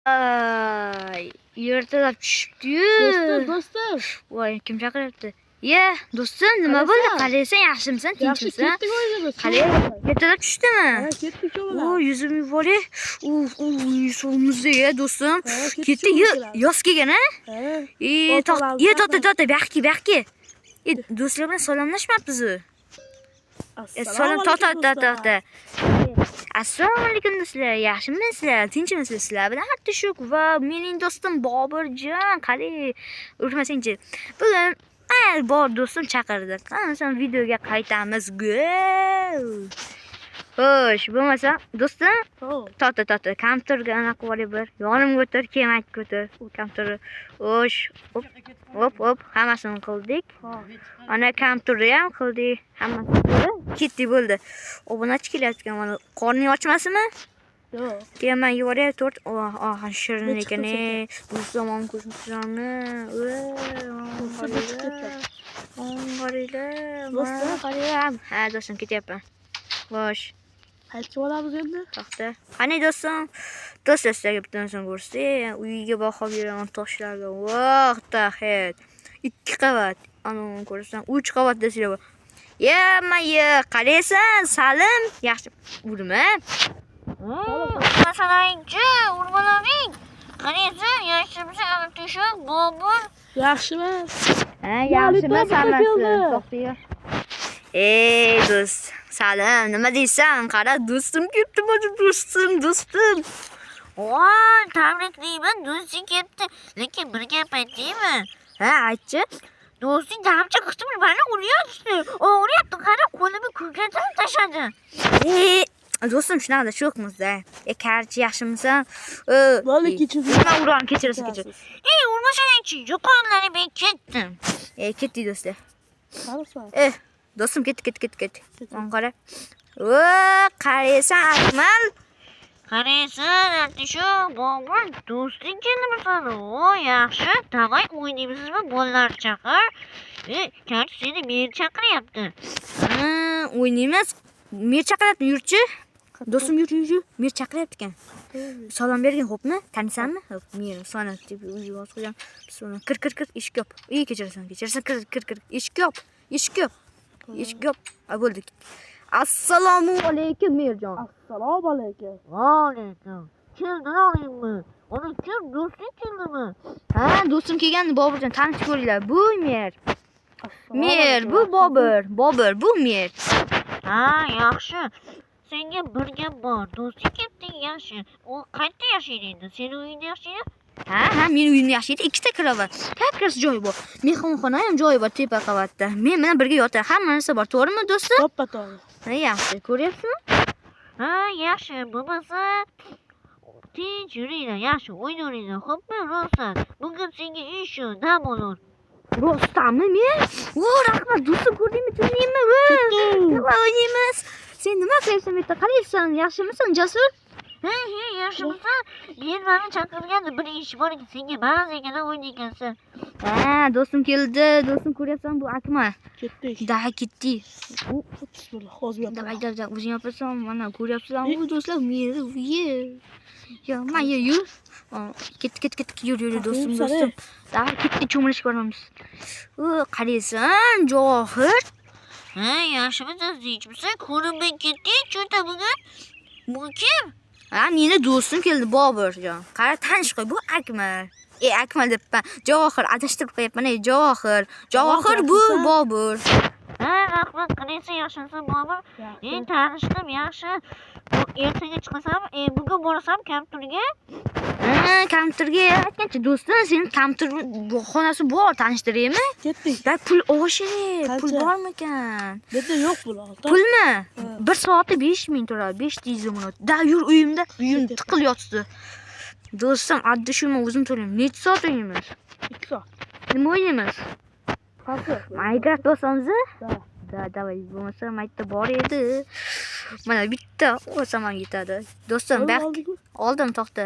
Ay, ertalab tushibdi-yu. Do'stim, do'stim. Voy, kim chaqiryapti? Ye, do'stim, nima bo'ldi? Qalaysan? Qalaysan, yaxshimisan, Yaxshi tinchmisan? ketdik o'yinimiz. Qalay? Ertalab tushdimi? Ha, ketdik O, o'g'lim. yuzim yuvori. Uf, uf, suvimizda ye, do'stim. Ha, ketdik Ketdi, ye, cho'milamiz. yoz kelgan, a? Ha. E, O'tiramiz, to'xta, ye, to'xta, rahmat. to'xta, bu yoqqa, bu yoqqa. E, do'stlar bilan salomlashmabmiz. E, salom, Assalomu to'xta, alaykum to'xta, do'stlar. To'xta. Assalomu alaykum do'stlar, yaxshimisizlar, tinchmisizlar? Sizlar bilan Artishuk va mening do'stim Boburjon. Qalay, urmasangchi. Bugun bor do'stim chaqirdi. Qani, videoga qaytamiz. Go! Xo'sh, bo'lmasa, do'stim, Ho. to'xta, to'xta, kompyuterga anaqa qilib olay bir. Yonimga o'tir, keyin aytib o'tir. Kompyuter. Xo'sh, hop, hop, hop, hammasini qildik. Ho. Ana kompyuterni ham qildik. Hammasini qildik. Ketdik bo'ldi. Obunachi kelayotgan mana. Qorning ochmasimi? Yo'q. Keyin men yuboray to'rt. Oh, oh, shirin Men ekan. chiqdim. Ey. Do'stim, om ko'rishmisizlarmi? Do'stim, men chiqib ketdim. Qaranglar. Do'stim. Qaranglar. Ha, do'stim, ketyapman. Xo'sh, Qayerga boramiz endi? To'xta. Qani do'stim? Do'stlar, sizlarga bitta narsani ko'rsatay. Uyiga baho beraman toshlarga. Voh, tahet. 2 qavat. Ana ko'rasan, 3 qavat desanglar bor. Ye, ma ye, qaraysan, Salim. Yaxshi. Urma. Urmasanangchi, urmalaring. Qaraysan, yaxshimisan, Artishuk, Bobur? Yaxshimi? Ha, Ya, yaxshimi Litva hammasi? keldi. To'xta. Ey do'st, Salim, nima deysan? Qara, do'stim kelibdi, mana do'stim, do'stim. Voy, tabriklayman, do'sting kelibdi. Lekin bir gap aytaymi? Ha, aytchi. Do'sting damcha qisib mani uryapti. Og'riyapti, qara, qo'limni ko'katib tashladi. Ey, do'stim, shunaqa sho'xmiz-da. E, karchi, yaxshimisan? Bo'ldi, kechirdim. Nima uraman, kechirasan, kechir. Ey, urmasanangchi, yo'qolari, men ketdim. Ey, ketdik do'stlar. Qarasan. Eh, do'stim, ketdik, ketdik, ketdik, ketdik. Mana qara. O, qaraysan, Akmal. Qaraysan, Artishuk, Bobur, do'sting keldimi sani? O, yaxshi, давай o'ynaymizmi, bolalar chaqir. E, karchi seni men chaqiryapti. Ha, o'ynaymiz. Mer chaqiryapti, yurchi. Do'stim, yur, yur, yur. Mer chaqiryapti ekan. Salom bergin, xo'pmi? Tanisanmi? Xo'p, men sana deb uyga yozib qo'ygan. Bismillah. Kir, kir, kir, eshik yop. Ey, kechirasan, kechirasan, kir, kir, kir. Eshik yop, eshik yop. Eshik yop. Ha, bo'ldi. Assalomu alaykum, Merjon. Assalomu alaykum. Va alaykum. Kimdir olaymi? Uni kim, do'sting keldimi? Ha, do'stim kelgandi, Boburjon, tanishib ko'ringlar. Bu Mer. Assalomu Mer, alaykum. Bu Bobur. Bobur, bu Mer. Ha, yaxshi. Senga bir gap bor. Do'sting kelibdi, yaxshi. U qayerda yashaydi endi? Seni uyingda yashaydi? Ha, meni uyimda yashaydi. Ikkita krovat. Как раз joyi bor. Mehmonxona ham joyi bor tepa qavatda. Men bilan birga yotadi. Hamma narsa bor, to'g'rimi, do'stim? To'ppa to'g'ri. Ha, yaxshi. Ko'ryapsizmi? Ha, yaxshi. Bo'lmasa tinch yuringlar, yaxshi o'ynayveringlar. Xo'pmi, rostdan. Bugun senga ish yo'q, dam olur. Rostdanmi men? O, rahmat, do'stim, ko'rdingmi, tushundingmi? Nima o'ynaymiz? Sen nima qilyapsan bu yerda? Qalaysan? Yaxshimisan, Jasur? He, yaxshimisan? Men mani chaqirgandi, bir ish bor ekan, senga ba'zigina o'ynaykansan. Ha, do'stim keldi. Do'stim, ko'ryapsan, bu Akmal. Ketdik. Да, ketdik. Bismillah, hozir yopaman. Давай, давай, давай, o'zing yopasan. Mana ko'ryapsizlar, u do'stlar, meni uyi. Yo, man yur, yur. Ketdik, ketdik, ketdik, yur, yur, do'stim, Qani, do'stim. Давай, ketdik, cho'milishga boramiz. U, qaraysan, Johir. Ha, yaxshimisan, tinchmisan? Ko'rinmay ketding, cho'ta bugun. Bu kim? Ha, meni do'stim keldi, Boburjon. Qara, tanish qo'y, bu Akmal. E, Akmal debman. Javohir, adashtirib qo'yapman. Ey, Javohir. Javohir, bu Yaxshimisan? Bobur. Ha, rahmat, qalaysan, yaxshimisan, Bobur? Yaxshi. Men tanishdim, yaxshi. Bu ertaga chiqasam, bugun borsam kompyuterga. Ha, kompyuterga aytgancha, do'stim, seni kompyuter xonasi bor, tanishtiraymi? Ketdik. Da pul oshi, pul Qancha? bormikan? Menda yo'q pul, oltin. Pulmi? Ha. Bir soati 5000 turadi, 500 manat. Da yur uyimda, uyim Ketdik. tiqil yotibdi. Do'stim, addi shu men o'zim to'layman. Necha soat o'ynaymiz? 2 soat. Nima o'ynaymiz? Farqi yo'q. Minecraft bosamiz? Da. Да, давай, bo'lmasa maytda bor edi. Mana bitta olsam ham yetadi. Do'stim, Oldim, baxt oldingmi? oldim, to'xta.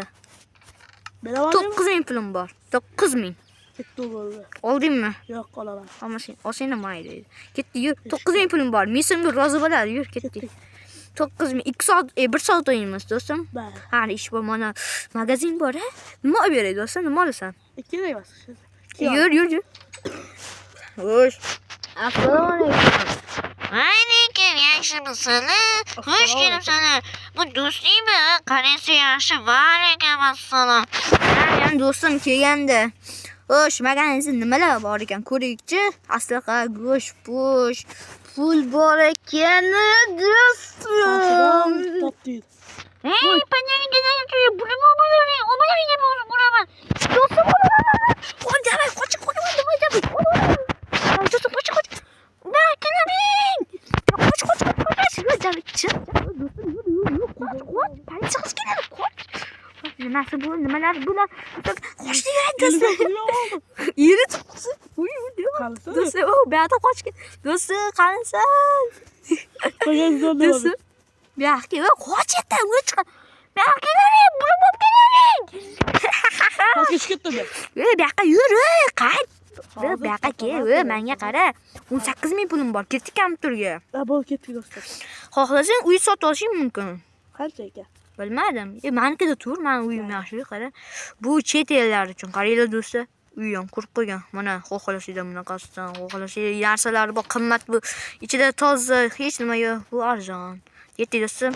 Men ham oldimmi? 9000 pulim bor. 9000. Ketdi bo'ldi. Oldingmi? Yo'q, olaman. Olmasang, olsang ham mayli. Ketdi, yur. 9000 pulim bor. Mesimga rozi bo'ladi, yur, ketdik. Ketdik. 9000 2 soat, 1 soat o'ynaymiz do'stim. Ha, ish bor, mana magazin bor, ha? Nima olib beray do'stim? Nima olasan? Ikki emas. Yur, yur, yur. Xo'sh. Assalomu alaykum. Alaykum, yaxshimisizlar? Xush kelibsizlar. Bu do'stingmi? Qaraysi yaxshi. Va alaykum assalom. Ha, yani do'stim kelgandi. Xo'sh, magazinda nimalar bor ekan ko'raylikchi. Aslaqa, go'sht, push, pul bor ekan do'stim. Topdi. Ey, panaga bulim o'balaring, o'balaring uraman. Do'stim, qo'y, давай, qoch, qo'y, давай, давай. Do'stim, qoch, qoch. Bakilaring. Qoch, qoch, qoch, qoch. Давай, chiq. Do'stim, yur, yur, yur, qoch, qoch. Politsiya qiz keladi, qoch. Nimasi bu? Nimalar bular? Qochdi do'stim. Yeri chiqsin. Uy, uy, do'stim, o, bu yoqda qochgan. Do'stim, qanisan? Do'stim, bu yoqqa qoch yerdan, u chiqadi. Bu yoqqa kelaring, bulim olib kelaring. Pastga tushib ketdim. Ey, bu yoqqa yur, ey, qayt. Bu yoqqa kel, ey, menga qara. 18 ming pulim bor, ketdik kompyuterga. Ha, bo'ldi, ketdik do'stlar. Xohlasang uy sotib olishing mumkin. Qancha ekan? Bilmadim. Menikida tur, meni uyim yaxshi, qara. Bu chet ellar uchun. Qaranglar do'stlar, uy ham qurib qo'ygan. Mana xohlasanglar bunaqasidan, xohlasanglar narsalari bor, qimmat bu. Ichida toza, hech nima yo'q. Bu arzon. Ketdik do'stim.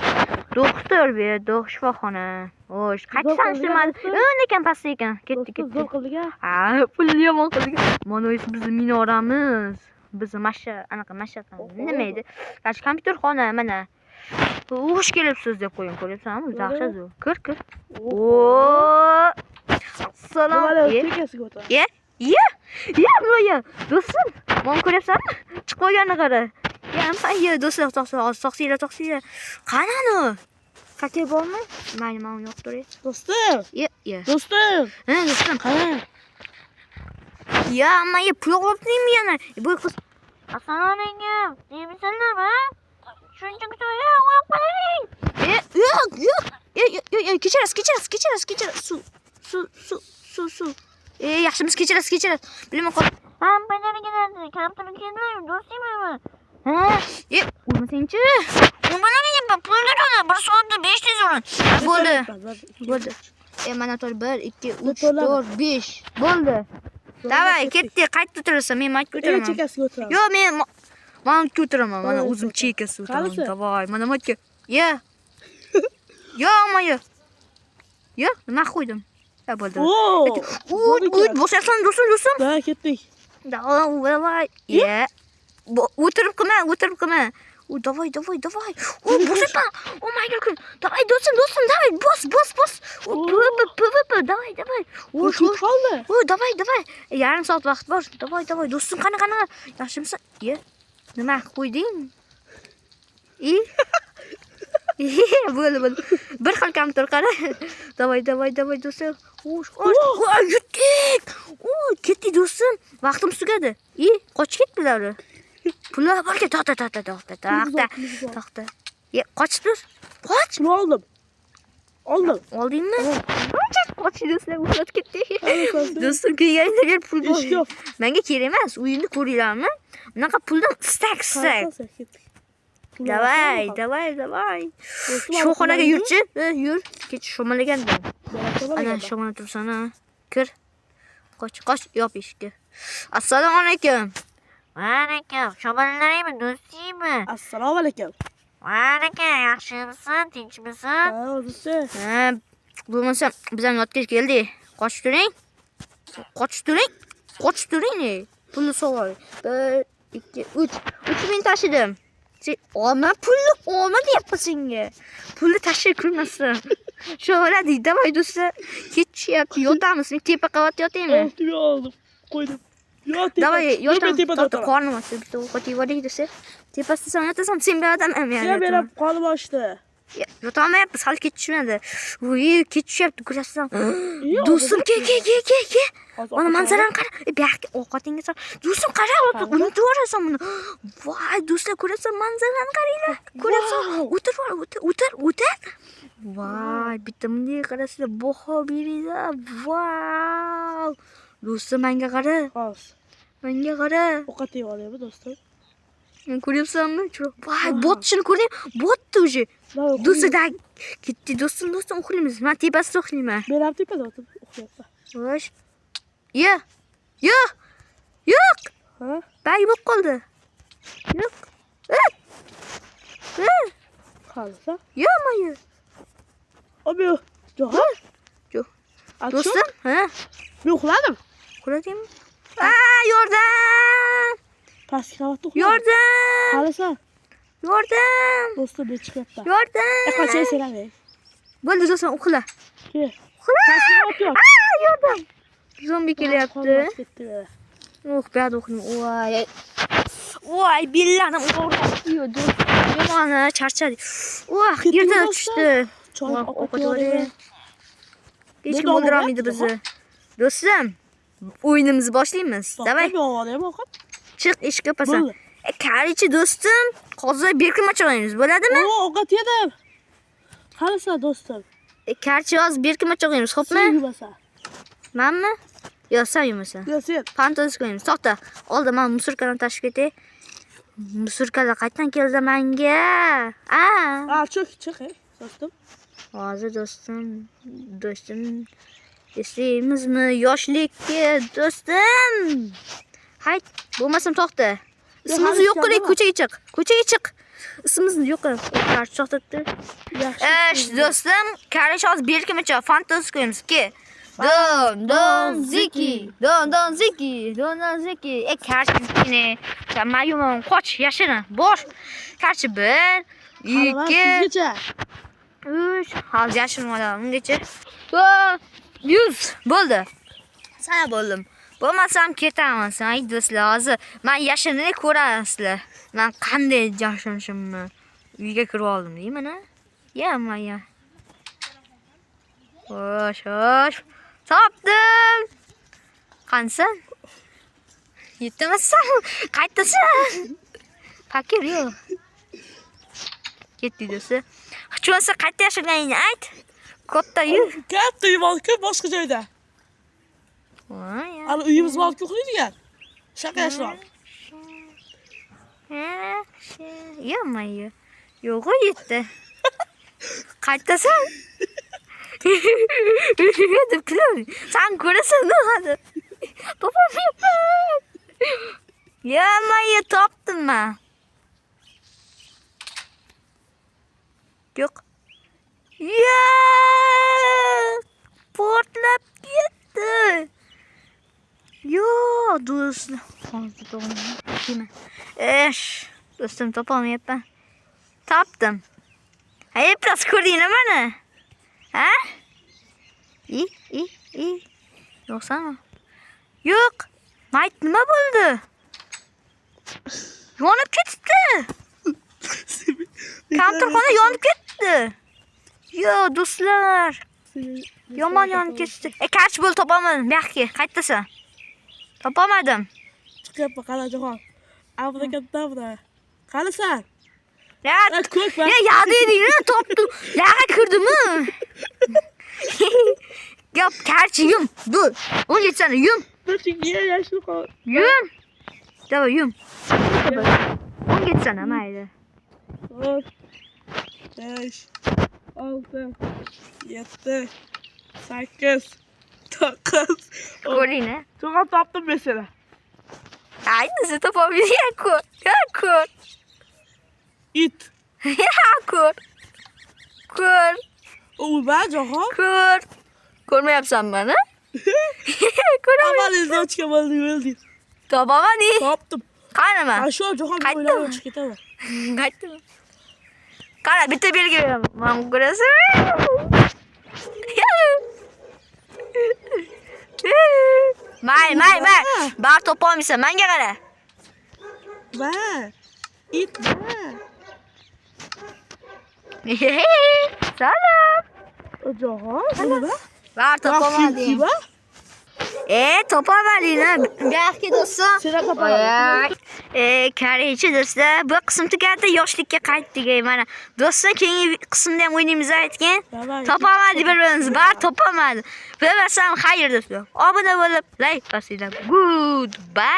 Doktor bu yerda, shifoxona. Xo'sh, qaysi tanishtirmadi? Lekin pastda ekan. Ketdik, ketdik. Zo'r qildik a. Ha, pulni yomon qildik. Mana esa bizni minoramiz. Bizni masha, anaqa masha nima edi? Qarshi kompyuterxona mana. Xush kelibsiz deb qo'ying, ko'ryapsanmi? Yaxshi zo'r. Kir, kir. O! Assalom. Chekasiga o'tiraman. Ye, ye, ye, nima do'stim, mana ko'ryapsanmi? Chiqib qo'yganini qara. Ya, ye, do'stlar, to'xta, to'xta. Qani anu? Fakir bormi? Mayli, men uni yo'q turay. Do'stim. Ye, ye. Do'stim. Ha, do'stim. Qani? Ya, amma ye, pul olibdingmi yana? Bu qiz Assalomu alaykum. Demisizlar, ha? Shuncha kutib, o'yab qolaring. Yo'q, yo'q. Ey, kechirasiz, kechirasiz, kechirasiz, kechirasiz. Suv, suv, suv, suv, suv. Yaxshimiz, kechirasiz, kechirasiz. Bilmay qol. Ham panaga kompyuter keldilar, do'stingmi? Ha, urmasangchi. O'balaring, pulni to'la, 1 soatda 500 urin. Bo'ldi. Bo'ldi. Mana to'l 1 2 3 4 5. Bo'ldi. Davay, ketdik. Qayerda o'tirasan? Men maytga o'tiraman. Chekasiga o'tiraman. Yo'q, men mana o'tiraman. Mana o'zim chekasiga o'tiraman. Davay, mana maytga. Ye. Yo, amma ye. Yo, nima qo'ydim? Ha, bo'ldi. Uy, bosarsan, do'stim, do'stim. Da, ketdik. Davay. Ye. O'tirib qilma, o'tirib qilma. O, давай, давай, давай. O, bosma. O, my God. Давай, do'stim, do'stim, давай, bos, bos, bos. O, PVP, давай, давай. O, qoldi. O, давай, давай. Yarim soat vaqt bor. Давай, давай, do'stim, qani, qani. Yaxshimisan? Ye. Nima qo'yding? I? Bo'ldi, bo'ldi. Bir xil kompyuter qara. Давай, давай, давай, do'stim. Xo'sh, xo'sh. Voy, yutdik. O, ketdik do'stim. Vaqtimiz tugadi. I, qochib ketdilar. Pullar bor ekan. To'xta, to'xta, to'xta, to'xta. To'xta. Ye, qoch do'st. Qoch. Pul oldim. Oldim. Oldingmi? Qoch do'stlar, uxlab ketdik. Do'stim kelganda ber pul bor. Yo'q. Menga kerak emas. Uyini ko'ringlarmi? Bunaqa puldan istak, istak. Davay, davay, davay. Shifoxonaga yurchi. Yur. Kech shomalagandim. Ana shomala tursan ha. Kir. Qoch, qoch, yop eshikni. Assalomu alaykum. Va alaykum. Shomalaringmi, do'stingmi? Assalomu alaykum. Va alaykum, yaxshimisan, tinchmisan? Ha, do'stim. Ha, bo'lmasa bizning yotga keldik. Qochib turing. Qochib turing. Qochib turing. Pulni savol. 1 2 3. 3000 tashidim. Sen olma pulni, olma deyapman senga. Pulni tashib ko'rmasin. Shu bo'ladi, davay do'stlar. Kech tushyapti, yotamiz. Men tepa qavatda yotaymi? 6000 oldim. Qo'ydim. Yo, tepa. Davay, yotamiz. Tepada To'xta, qornim ochdi. Bitta ovqat yeb olaylik do'stlar. Tepasida sen yotasan, sen bu yotaman men. Sen berib qonim ochdi. Yotolmayapmiz, hali kech tushmadi. Voy, kech tushyapti, ko'rasizmi? Do'stim, ke, ke, ke, ke, ke. Mana manzarani qara. Bu yoqqa ovqatingga sol. Do'stim, qara, unutib yuborasan buni. Voy, do'stlar, ko'rasan manzarani qaranglar. Ko'rasan, o'tir, o'tir, o'tir, o'tir. Voy, bitta bunday qarasizlar, baho beringlar. Voy. Do'stim, menga qara. Hozir. Menga qara. Ovqat yeb olaymi, do'stim? Ko'ryapsanmi? Chiroq. Voy, botishini ko'rding? Botdi уже. Давай, Do'stida ketdi. Do'stim, do'stim, uxlaymiz. Men tepasida uxlayman. Men ham tepada o'tirib uxlayapman. Xo'sh. Ye. Yo'q. Yo'q. Ha? Bag bo'lib qoldi. Yo'q. Qalsa. Yo'q, yo'q. Abi, Jahon. Yo'q. Do'stim, Do'stim, ha? Men uxladim. Uxladingmi? Aa, yordam! Pastki qavatda uxladim. Yordam! Qalsa. Yordam! Do'stim, men chiqyapman. Yordam! Qachay sen ham. Bo'ldi, do'stim, uxla. Kel. Uxla. Pastki qavatda yo'q. Aa, yordam! Zombi kelyapti. Qon ketdi meni. Oh, bu yoqda uxlayman. Voy. Voy, bellarim og'riyapti. Do'stim, yomon charchadik. Oh, Ketdimi yerda do'stim? tushdi. Choy Voy, ovqat ovqat yo'q. yo'q. Hech kim Bu o'ldira olmaydi dog'lar bizni. Do'stim, o'yinimizni boshlaymiz. Давай, Давай. Ovqat. chiq eshikka pasan. Bo'ldi. Qarichi do'stim, hozir berkinmachoq o'ynaymiz, bo'ladimi? O, ovqat yedim. Qalsa do'stim. Qarichi hozir berkinmachoq o'ynaymiz, xo'pmi? Sen yumasan. Manmi? Yo'q, sen yumasan. Yo'q, sen. Fantazik o'ynaymiz. To'xta, oldin men musurkadan tashib ketay. Musurkalar qayerdan keldi menga? A. A, chiq, chiq, do'stim. Hozir do'stim, do'stim eslaymizmi yoshlikka do'stim? Hayt, bo'lmasam to'xta. Ismimizni yo'q qiling, ko'chaga chiq. Ko'chaga chiq. Ismimizni yo'q qiling. Qarshi to'xtatdi. Yaxshi. Esh, do'stim, qarish hozir berkinmachoq fantastik o'ynaymiz. Ke. Don don ziki, don don ziki, don don ziki. Qarshi zikini. Sen yomon qoch, yashirin. Bor. Qarshi 1 2 2 3. Hozir yashirin olaman ungacha. 100 bo'ldi. Sana bo'ldim. Bo'lmasam ketaman. Ay do'stlar, hozir men yashirinni ko'rasizlar. Men qanday yashirinishimni. Uyga kirib oldim deyman, ha? Ya, ya. Xo'sh, xo'sh. Topdim. Qansan? Yetdimisan? Qayerdasan? Pakir yo'q. Ketdi do'stlar. Hech bo'lmasa qayerda yashirganingni ayt. Katta uy. Katta uy bor-ku, boshqa joyda. Voy. Hali uyimiz bor-ku uxlaydigan. Shaqa yashirib. Yaxshi. Yo'q, yo'q, yetdi. Qayerdasan? Deb kulavering. Sen ko'rasan hozir. Topolmayapman. Yamayi topdim men. Yo'q. Yo'q! Portlab ketdi. Yo'q, do'stlar. Hozir to'g'ri. Esh, do'stim topolmayapman. Topdim. Ha, eplas ko'rdingmi mani? Ha? I. Yo'qsanmi? Yo'q. Mayt nima bo'ldi? Yonib ketdi. Kompyuterxona yonib ketdi. Yo'q, do'stlar. Yomon yonib ketdi. Qarshi bo'ldi, topolmadim. Bu yoqqa qayerdasan? Topolmadim. Chiqyapman, qara Jahon. Abrakatabra. Qarasan. Ya, Ko'k bak. ya dedingmi? Topdim. Yaga kirdimi? Yo, qarshi yum. Dur. O'n yetsana yum. Chunki yashil qol. Yum. Давай yum. 10 yetsana mayli. 4 5 6 7 8 9 Ko'rding, a? To'g'ri topdim men seni. Aynisi topolmaysan, ko'r. Ya, ko'r. It. Ya, ko'r. Ko'r. O'lma Jahon. Ko'r. Ko'rmayapsan mani? Ko'raman. Avval izlovchiga bo'ldi, o'ldi. Topamading. Topdim. Qanima? Mana shu Jahon Qaytdimi? o'ylab chiqib ketaman. Qaytdimi? Qara, bitta belgi beraman. Mana ko'rasan. May, may, may. Bar topolmaysan. Menga qara. Va. It va. Salom. Jahon, nima? Bar topolmading. Va. Topolmading, ha. Bu yoqqa do'stim. Seni topolmadim. Korecha do'stlar, bu qism tugadi, yoshlikka qaytdik mana. Do'stlar, keyingi qismda ham o'ynaymiz aytgan. Topolmadi bir-birimizni, bar topolmadi. Bilmasam xayr do'stlar. Obuna bo'lib, like bosinglar. Goodbye.